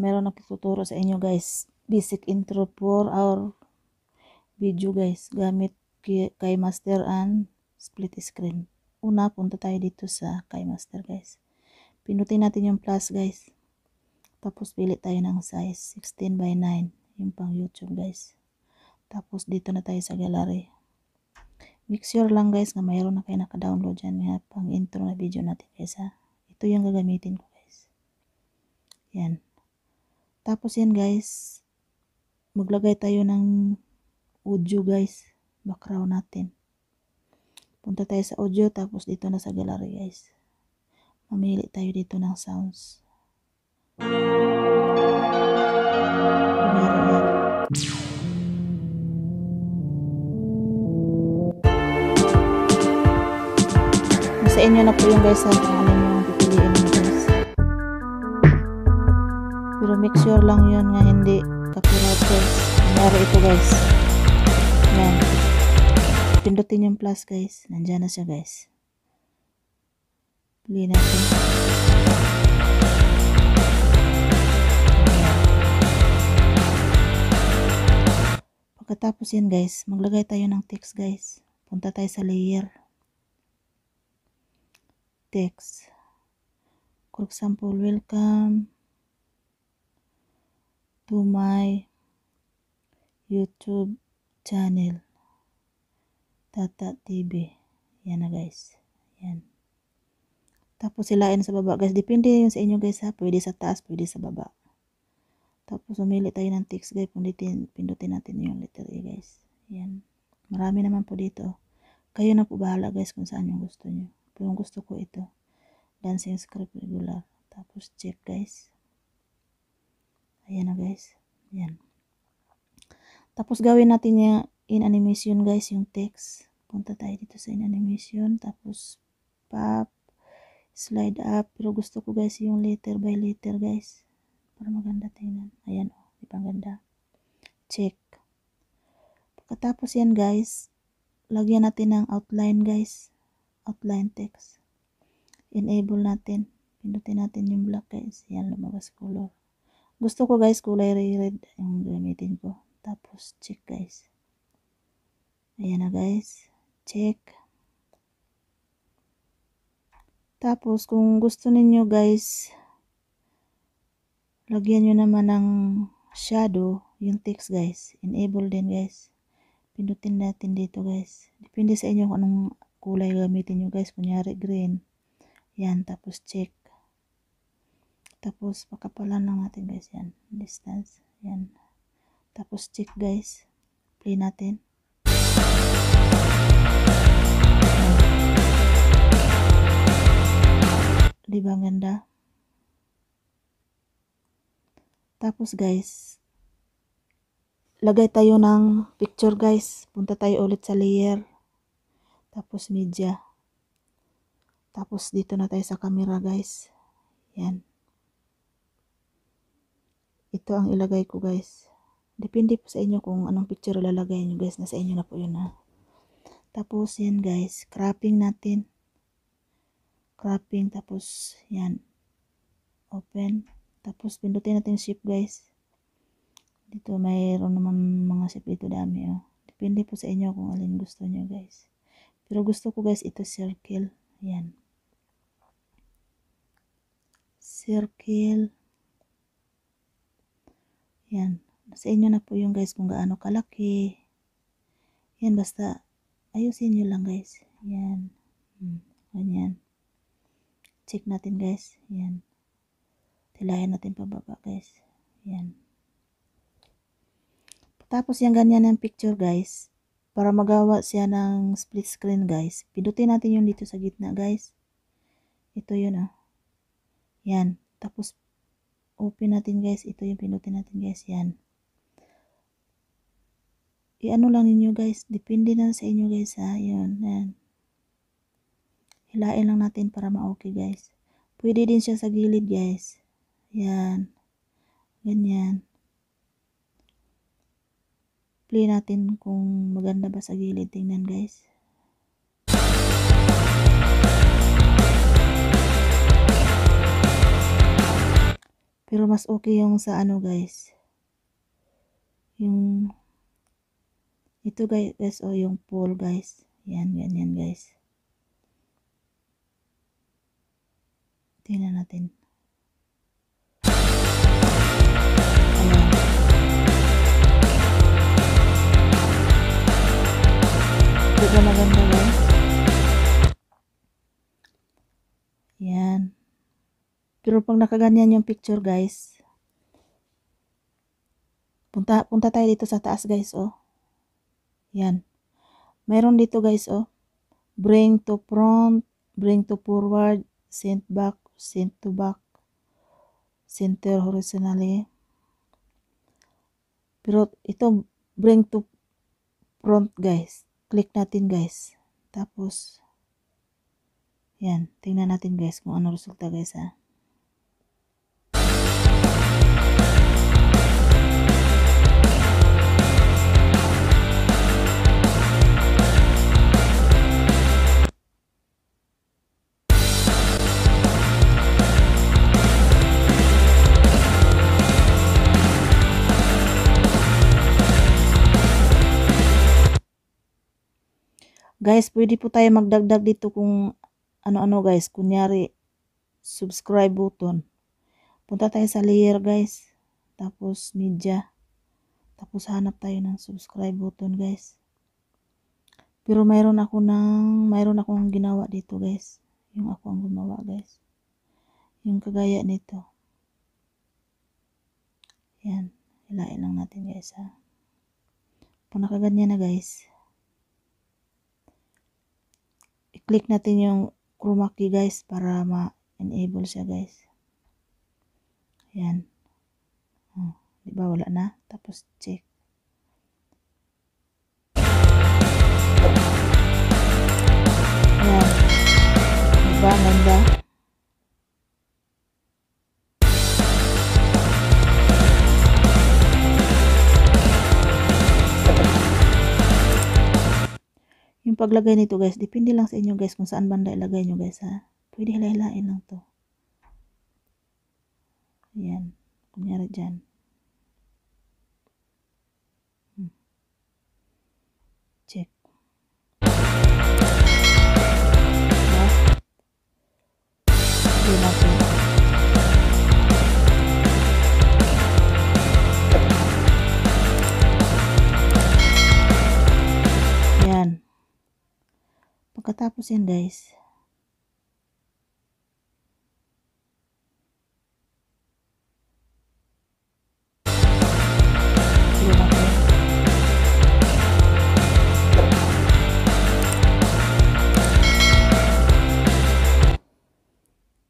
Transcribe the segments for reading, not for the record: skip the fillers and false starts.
mayroon ako tuturo sa inyo guys. Basic intro for our video guys. Gamit KineMaster and split screen. Una, punta tayo dito sa KineMaster guys. Pinutin natin yung plus guys. Tapos pili tayo ng size 16 by 9. Yung pang YouTube guys. Tapos dito na tayo sa gallery. Make sure lang guys na mayroon na kayo naka-download dyan nga pang intro na video natin guys ha. Ito yung gagamitin ko guys. Yan. Tapos yan guys, maglagay tayo ng audio guys, background natin. Punta tayo sa audio, tapos dito na sa gallery guys. Mamili tayo dito ng sounds. Sa inyo na po yung guys, kung ano yung pipiliin nyo guys. Pero make sure lang yun nga hindi copyright guys. Nangyari ito guys. Yan. Pindutin yung plus guys. Nandyan na siya guys. Pili natin. Pagkatapos yan guys, maglagay tayo ng text guys. Punta tayo sa layer. Text. For example, welcome to my YouTube channel Tata TV. Yan na guys. Yan. Tapos silain sa baba guys. Depende yun sa inyo guys ha. Pwede sa taas, pwede sa baba. Tapos umili tayo ng text guys. Pindutin natin yung letter E guys. Yan. Marami naman po dito. Kayo na po bahala guys kung saan yung gusto nyo. Pero yung gusto ko ito. Dancing script regular. Tapos check guys. Ayan na guys. Yan. Tapos gawin natin yung in animation guys, yung text. Punta tayo dito sa in animation. Tapos pop, slide up. Pero gusto ko guys yung letter by letter guys. Para maganda tingnan. Ayan o. Di ba ganda? Check. Pagkatapos yan guys, lagyan natin ng outline guys. Outline text. Enable natin. Pindutin natin yung black guys. Yan, lumabas color. Gusto ko guys kulay red yung gamitin ko. Tapos check guys. Ayan na guys. Check. Tapos kung gusto ninyo guys, lagyan nyo naman ng shadow yung text guys. Enable din guys. Pindutin natin dito guys. Depende sa inyo kung anong kulay gamitin nyo guys. Kunyari green. Yan. Tapos check. Tapos pakapalan lang natin guys. Yan. Distance. Yan. Tapos check guys. Play natin. Diba ang ganda? Tapos guys, lagay tayo ng picture guys. Punta tayo ulit sa layer. Tapos media. Tapos dito na tayo sa camera guys. Yan. Ito ang ilagay ko guys. Depende po sa inyo kung anong picture ilalagay nyo guys. Nasa inyo na po yun ha. Tapos yan guys. Cropping natin. Cropping. Tapos yan. Open. Tapos pindutin natin shape guys. Dito mayroon naman mga shape dito dami oh. Depende po sa inyo kung alin gusto nyo guys. Pero gusto ko guys ito circle. Yan. Circle. Yan. Sa inyo na po yung guys kung gaano kalaki. Yan basta ayusin nyo lang guys. Yan. Ganyan. Check natin guys. Yan. Tilayan natin pababa guys. Yan. Tapos yung ganyan ng picture guys. Para magawa siya ng split screen guys. Pindutin natin yung dito sa gitna guys. Ito yun oh. Yan. Tapos open natin guys. Ito yung pindutin natin guys. Yan. I-ano lang ninyo guys. Depende na sa inyo guys ha. Yun. Yan. Hilain lang natin para ma-okay guys. Pwede din siya sa gilid guys. Yan. Ganyan. Play natin kung maganda ba sa gilid. Tingnan guys. Pero mas okay yung sa ano guys. Yung ito guys, o yung full guys. Yan, ganyan guys. Tingnan natin. Ayan. Di ba maganda guys? Yan. Pero pag nakaganyan yung picture guys, punta tayo dito sa taas guys, oh. Yan. Mayroon dito guys, oh. Bring to front, bring to forward, send back, send to back, center horizontally. Pero ito, bring to front guys. Click natin guys. Tapos, yan. Tingnan natin guys kung ano resulta guys ha. Guys, pwede po tayo magdagdag dito kung ano-ano guys. Kunyari, subscribe button. Punta tayo sa layer guys. Tapos media. Tapos hanap tayo ng subscribe button guys. Pero mayroon akong ginawa dito guys. Yung ako ang gumawa guys. Yung kagaya nito. Yan. Hilain lang natin guys ha. Kung nakaganyan na guys. I-click natin yung chroma key guys para ma-enable siya guys. Yan. Oh, diba wala na? Tapos check. Yan. Diba ganda? Yung paglagay nito guys, depende lang sa inyo guys kung saan banda ilagay nyo guys ha. Pwede hilahin lang to. Yan. Kunyari dyan. Check. Diba? Play natin. Yan. Pagkatapos yan guys,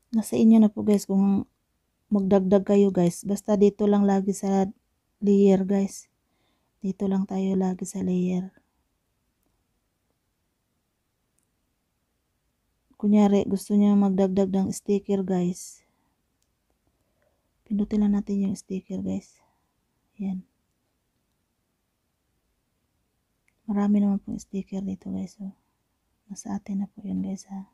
nasa inyo na po guys kung magdagdag kayo guys. Basta dito lang lagi sa layer guys. Dito lang tayo lagi sa layer. Kunyari gusto niya magdagdag ng sticker guys. Pindutin lang natin yung sticker guys. Yan. Marami naman pong sticker dito guys. So, nasa atin na po yun guys ha.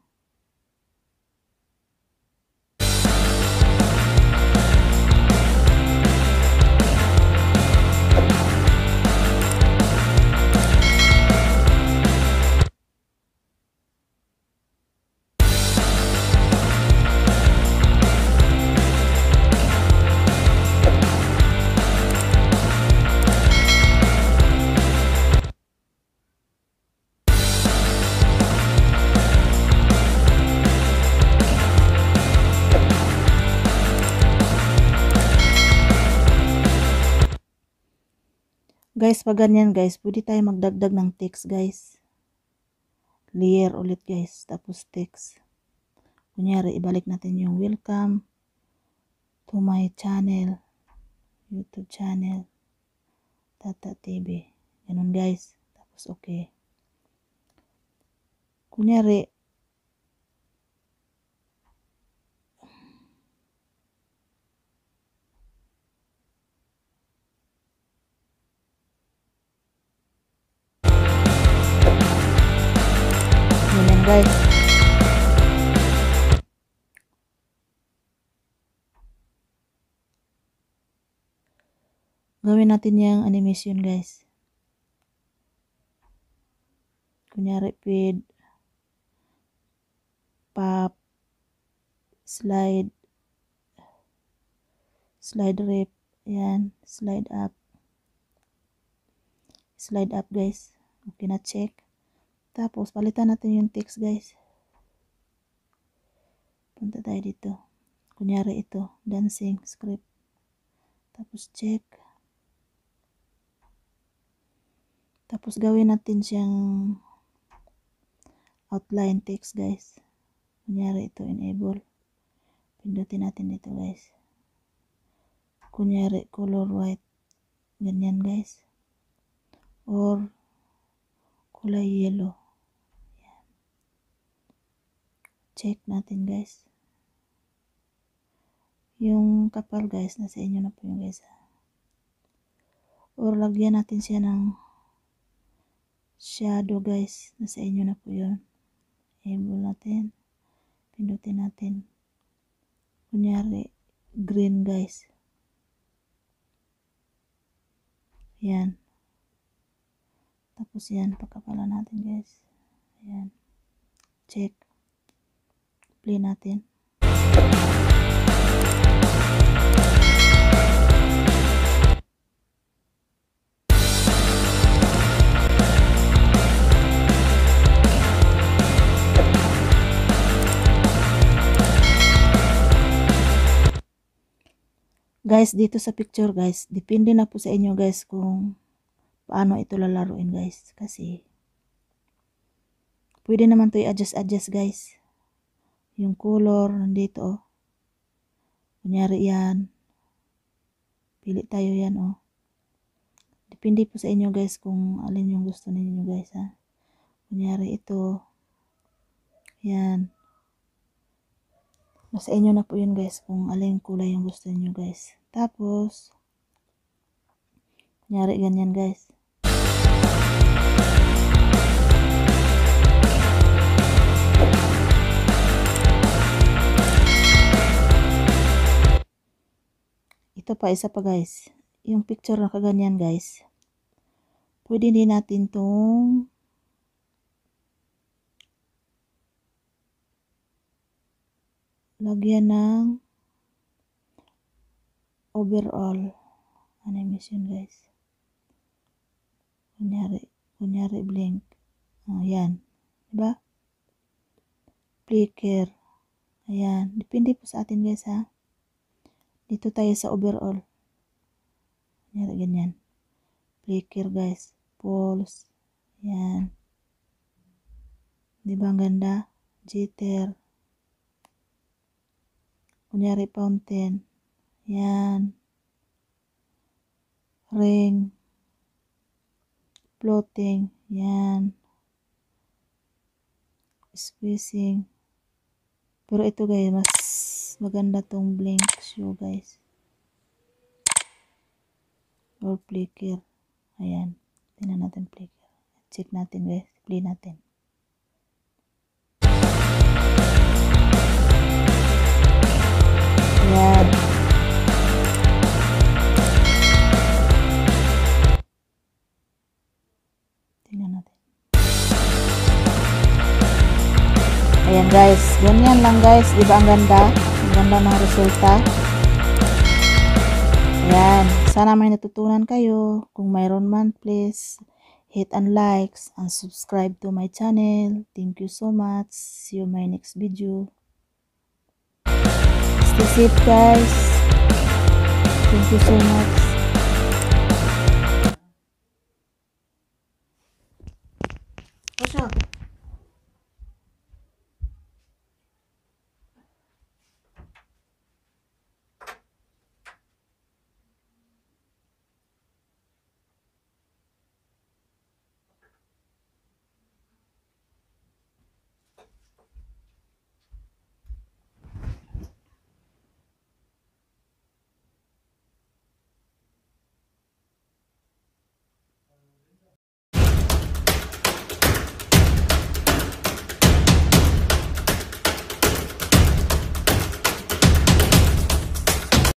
Guys, pag ganyan guys, pwede tayo magdagdag ng text guys. Layer ulit guys, tapos text. Kunyari, ibalik natin yung welcome to my channel, YouTube channel, Tata TV. Ganun guys, tapos okay. Kunyari, ganyan guys. Gawin natin yung animation guys. Kunyari feed, pop, slide rip, yan, slide up guys. Okay na, check. Tapos palitan natin yung text guys. Punta tayo dito. Kunyari ito, dancing script. Tapos check. Tapos gawin natin siyang outline text guys. Kunyari ito, enable. Pindutin natin dito guys. Kunyari color white. Ganyan guys. Or kulay yellow. Yan. Check natin guys. Yung kapal guys, nasa inyo na po yung guys. Or lagyan natin siya ng shadow guys, nasa inyo na po yun. Enable natin. Pindutin natin. Kunyari green guys. Yan. Tapos yan, pagkapalan natin guys. Ayan. Check. Play natin. Guys, dito sa picture guys, depende na po sa inyo guys kung paano ito lalaruin guys. Kasi pwede naman to i-adjust guys. Yung color nandito oh. Kunyari yan. Pili tayo yan oh. Depende po sa inyo guys kung alin yung gusto ninyo guys ha. Kunyari ito. Yan. Nasa inyo na po yun guys kung alin kulay yung gusto niyo guys. Tapos kunyari ganyan guys. Ito pa, isa pa guys. Yung picture na kaganyan guys. Pwede din natin tong lagyan ng overall animation guys. Kunyari blink. Ayan. Diba? Flicker. Ayan. Depende po sa atin guys ha. Dito tayo sa overall. Kunyari ganyan. Flicker guys. Pulse. Ayan. Diba ang ganda? Jitter. Kunyari fountain. Yan. Ring. Floating. Yan. Squeezing. Pero ito guys, mas maganda tong blink show guys. Or flicker. Ayan. Tingnan natin flicker. Check natin guys. Play natin. Ayan. Tingnan natin. Ayan guys. Ganyan lang guys. Diba ang ganda? Ang ganda ng resulta. Ayan. Sana may natutunan kayo. Kung mayroon man, please hit and likes and subscribe to my channel. Thank you so much. See you in my next video. Stay safe guys. Thank you so much.